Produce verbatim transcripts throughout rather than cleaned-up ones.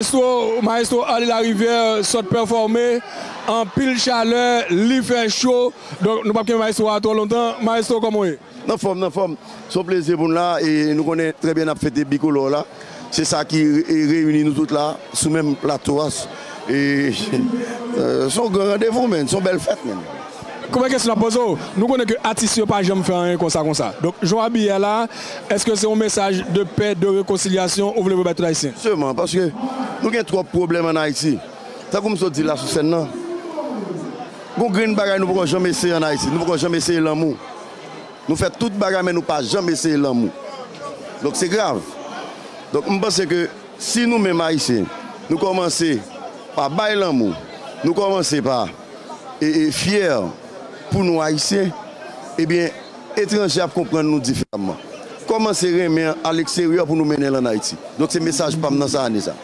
Maestro, Maestro Arly Larivière sot pèfòme, anpil chalè, li fè cho. Donk, nou p ap kenbe Maestro a twò lontan. Maestro, kòman w ye? Nan fòm, nan fòm. Se yon plezi pou n la, e nou konnen trè byen n ap fete bikolò la. Se sa ki re-, reyini nou tout la, sou menm plato a. E, euh, se yon gran randevou, menn. Se yon bèl fèt, menn. Kouman kesyon n ap poze w? Nou konnen ke atis yo pa janm fè anyen konsa, konsa. Donk, jan w abiye a la, èske se yon mesaj de pè, de rekonsilyasyon ou vle voye bay tout Ayisyen? Jisteman, paske nou gen twòp pwoblèm ann Ayiti. Tankou m sot di la sou sèn nan, gon grenn bagay nou poko janm eseye ann Ayiti. Nou poko janm eseye lanmou. Nou fè tout bagay, men nou pa janm eseye lanmou. Donk, se grav. Donk, m panse ke si nou menm Ayisyen, nou kòmanse pa bay lanmou, nou kòmanse pa, e, e, fyè pou nou Ayisyen, ebyen, etranje ap konprann nou diferaman. Kòmanse renmen an aleksteryè pou nou mennen l ann Ayiti. Donk, se mesaj pa m nan sa ane sa.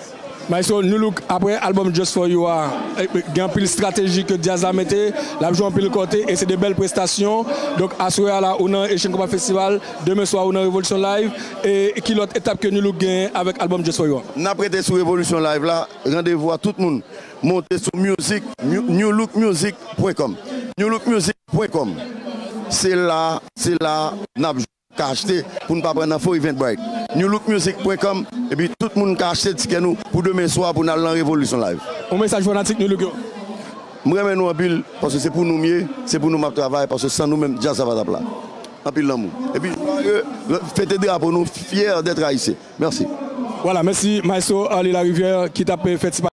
Maestro, Nu-Look, apre albòm Just For You a, e, e, gen anpil estrateji ke djaz la mete, l ap jwe anpil kote, e se de bèl prestasyon. Donk, aswè a la, ou nan Asian Compas Festival, demen swa, ou nan Revolution Live, e ki lòt etap ke Nu-Look genyen avèk albòm Just For You a? N ap rete sou Revolution Live la, randevou a tout moun, monte sou music, nu-, nu look music pwen kòm. Nu look music pwen kòm. Se la, se la, n ap ka achte pou n pa pran nan fo Eventbrite. Nu look music pwen kòm, epi tout moun ka achte tikè nou pou demen swa pou n al nan Revolution Live. Yon mesaj fanatik Nu-Look yo? M renmen nou anpil, paske se pou nou m ye, se pou nou m ap travay, paske san nou menm, djaz sa pa t ap la. Anpil lanmou. Epi, fete drapo nou, fyè d'être ayisyen. Mèsi. Vwala, mèsi Maestro Arly Larivière ki t ap fè ti